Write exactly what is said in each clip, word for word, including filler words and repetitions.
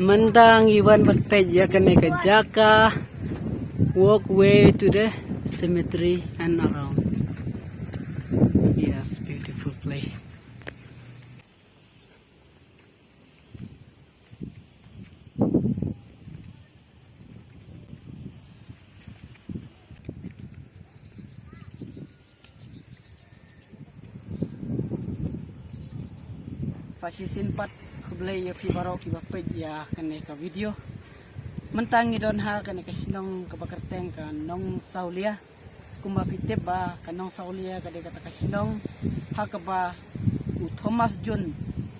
Mynta ngi wan bad peit ïa kane ka jaka, walkway to the cemetery and around. Yes, beautiful place. Sa shisien pat khublei ïa phi baroh kiba peit ïa kane ka video. Mynta ngi don ha kane ka shnong kaba kyrteng ka Nongsawlia. Kumba phi tip ba ka Nongsawlia ka dei kata ka shnong ha kaba u Thomas Jones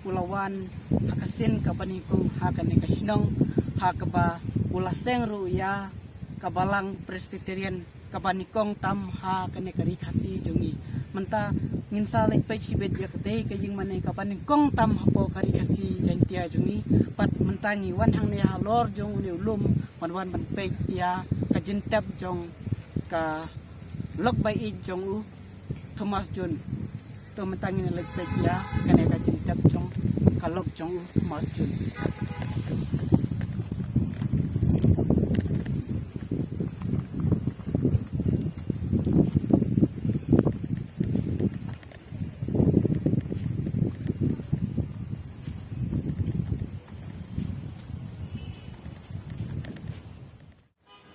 u la wan ha ka sien kaba nyngkong ha kane ka shnong, ha kaba u la seng ruh ïa ka balang Presbyterian kaba nyngkong tam ha kane ka ri Khasi jong ngi. Mynta ngin sa leit peit shibit ïa katei ka ïingmane kaba nyngkong tam hapoh ka ri Khasi Jaiñtia jong ngi. Pat mynta ngi wan hangne halor jong une u lum ban wan ban peit ïa ka jingtep jong ka lok ba ïeit jong u Thomas Jones. To mynta ngin leit peit ïa kane ka jingtep jong ka lok jong u Thomas Jones.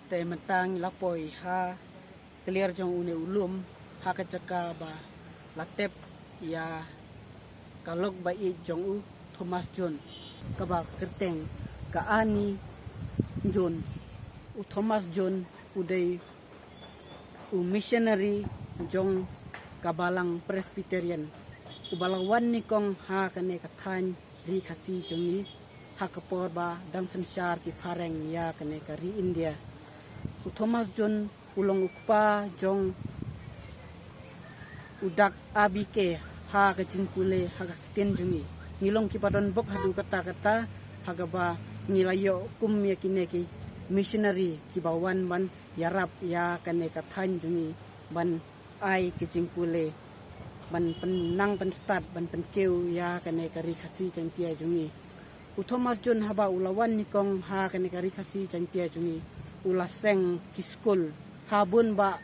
Te mynta ngi la poi ha kliar jong une u lum, ha ka jaka ba la tep ïa ka lok ba ïeit jong u Thomas Jones, kaba kyrteng ka Annie Jones. U Thomas Jones u dei u missionary jong ka balang Presbyterian, uba la wan nyngkong ha kane ka thaiñ ri Khasi jong ngi ha ka por ba dang synshar ki phareng ïa kane ka ri India. U Thomas Jones u long u kpa jong u dak A B K ha ka jingpule ha ka ktien jong ngi. Ngi long kiba don bok haduh katta katta ha kaba ngi la ïoh kum ïa kine ki missionary kiba wan ban ïarap ïa kane ka thaiñ jong ngi ban ai ka jingpule, ban pynnang pynstad, ban pynkiew ïa kane ka ri Khasi Jaiñtia jong ngi. U Thomas Jones haba u la wan nyngkong ha kane ka ri Khasi Jaiñtia jong ngi, u la seng ki skul ha bun bah,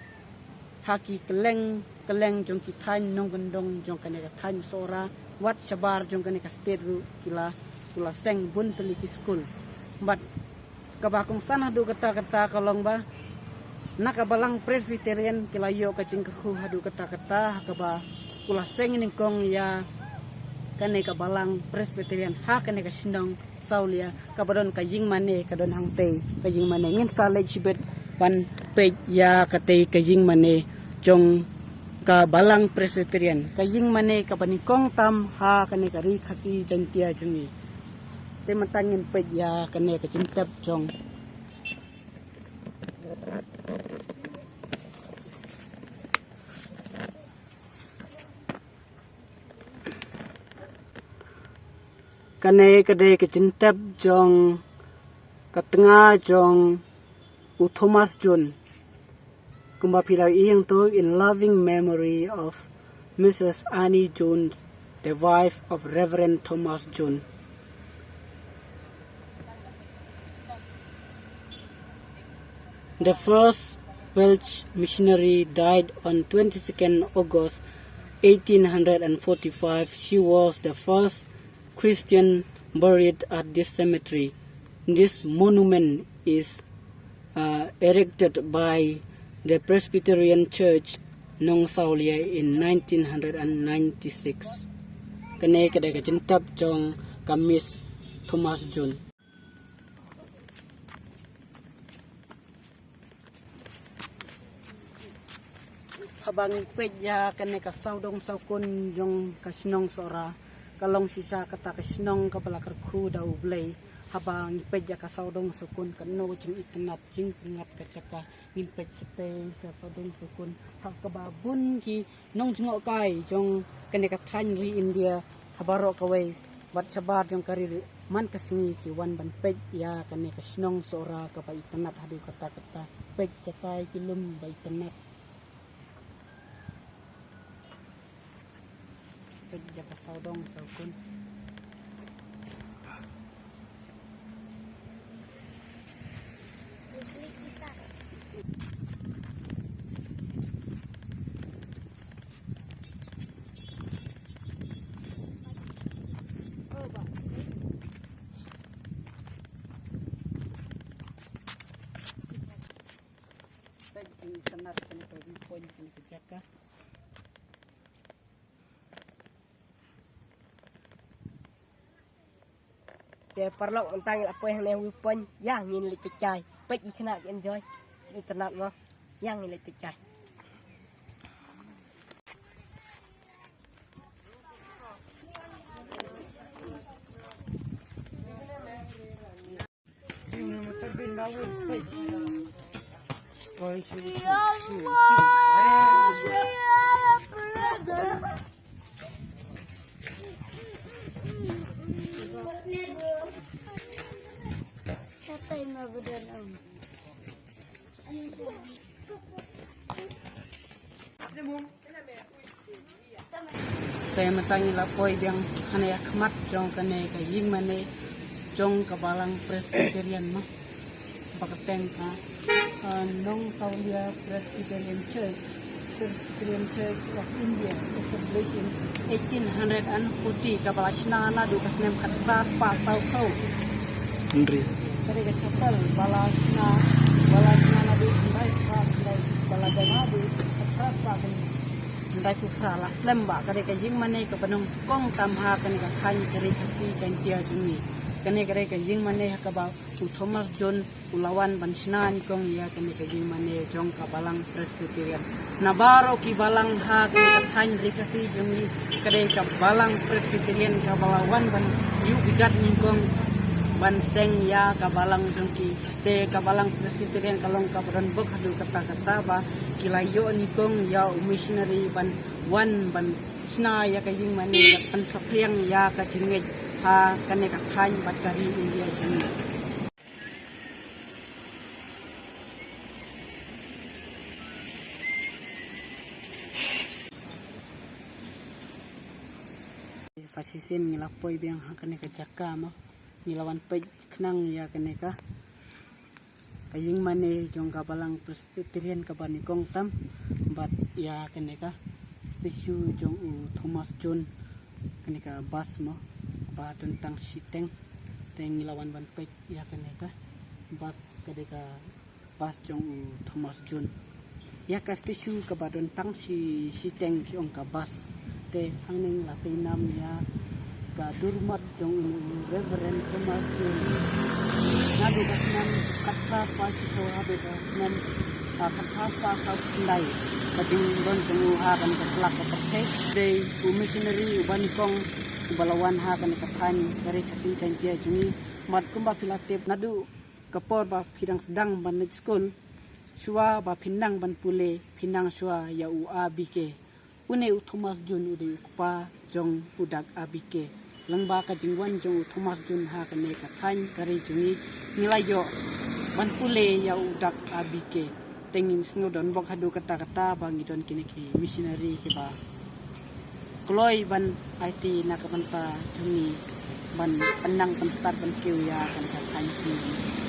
ha ki kylleng kylleng jong ki thaiñ nongkyndong jong kane ka thaiñ Sohra, wat shabar jong kane ka state ruh ki la, u la seng bun tylli ki skul. Bad kaba kongsan haduh katta katta ka long ba na ka balang Presbyterian ki la ïoh ka jingkyrkhu haduh katta katta, ha kaba u la seng nyngkong ïa kane ka balang Presbyterian ha kane ka shnong Sawlia kaba don ka ïingmane, ka don hangtei ka ïingmane. Ngin sa leit shibit ban peit ïa katei ka ïingmane jong ka balang Presbyterian, ka ïingmane kaba nyngkong tam ha kane ka ri Khasi Jaiñtia jong ngi. Te mynta ngin peit ïa kane ka jingtep jong kane ka dei ka jingtep jong ka tnga jong u Thomas Jones. Kumba phi la ïohi hangto, "In loving memory of Missus Annie Jones, the wife of Reverend Thomas Jones." The first Welsh missionary died on twenty-second August eighteen hundred and forty-five. She was the first Christian buried at this cemetery. This monument is, uh, erected by the Presbyterian Church Nongsawlia in nineteen ninety-six. Kane ka dei ka jingtep jong ka Miss Thomas Jones. Haba ngi peit ïa kane ka sawdong sawkun jong ka shnong Sohra, ka long shisha kata ka shnong kaba la kyrkhu da U Blei. Haba ngi peit ïa ka sawdong sawkun, kano ka jingitynnad, jingpyngngad ka jaka, ngin peit shatei sha sawdong sawkun ha kaba bun ki nongjngohkai jong kane ka thaiñ ri India ha baroh kawei bad shabar jong ka ri ruh man ka sngi ki wan ban peit ïa kane ka shnong Sohra kaba itynnad haduh katta katta. Peit shatai ki lum ba itynnad. Peit ïa ka sawdong sawkun. Te paralok, mynta ngi la poi hangne ha view point, ïa ngin leit peit kai. Peit ïa kane, enjoy. Internet mo. Ïa ngin leit peit kai. Te mynta ngi la poi biang hangne ha khmat jong kane ka ïingmane jong ka Balang Presbyterian mo. Ba ka teng ka, uh, Nongtawlia Presbyterian Church, Presbyterian Church of India, established in eighteen hundred and forty, kaba la shna naduh ka snem khatphra spah saw phew. Hynrei ka dei ka chapel ba la shna, ba la shna naduh khyndai spah khyndai, ba la dep naduh khatphra spah khyndai phew phra, la slem bha. Ka dei ka ïingmane kaba nyngkong tam ha kane ka thaiñ ka Ri Khasi Jaiñtia jong ngi. Kane ka dei ka ïingmane ha kaba u Thomas Jones u la wan ban shna nyngkong ïa kane ka ïingmane jong ka Balang Presbyterian. Na baroh ki balang ha kane ka thaiñ Ri Khasi jong ngi, ka dei ka Balang Presbyterian kaba la wan ban ïuh kjat nyngkong ban seng ïa ka balang jong ki. Te ka Balang Presbyterian ka long kaba don bok haduh katta katta ba ki la ïoh nyngkong ïa u missionary ban wan ban shna ïa ka ïingmane, ban pynsaphriang ïa ka jingngeit ha kane ka thaiñ bad ka ri India jong ngi. Sa shisien ngi la poi biang ha kane ka jaka mo. Ngi la wan peit khnang ïa kane ka, ka ïingmane jong ka Balang Presbyterian kaba nyngkong tam, bad ïa kane ka statue jong u Thomas Jones, kane ka bust mo, ba don tang shiteng. Te ngi la wan ban peit ïa kane ka bust, ka dei ka bust jong u Thomas Jones. Ïa ka statue kaba don tang shi, shiteng ki ong ka bust. Te hangne ngi la peit nam ïa ka dur mat jong u Reverend Thomas Jones. Naduh ka snem khatphra spah shiphew haduh ka snem, ah, khatphra spah saw khyndai, ka jingdon jong u ha kane ka sla ka pyrthei. Dei u missionary uba nyngkong uba la wan ha kane ka thaiñ ka Ri Khasi Jaiñtia jong ngi. Bad kumba phi la tip, naduh ka por ba phi dang sdang ban leit skul, shuwa ba phin nang ban pule, phin nang shuwa ïa u A B K. Une u Thomas Jones u dei u kpa jong u Dak A B K. Lyngba ka jingwan jong u Thomas Jones ha kane ka thaiñ ka ri jong ngi, ngi la ïoh ban pule ïa u Dak A B K. Te ngin sngew don bok haduh katta katta ba ngi don kine ki missionary kiba kloi ban aiti na ka bynta jong ngi ban pynnang pynstad ban kiew ïa kane ka thaiñ jong ngi.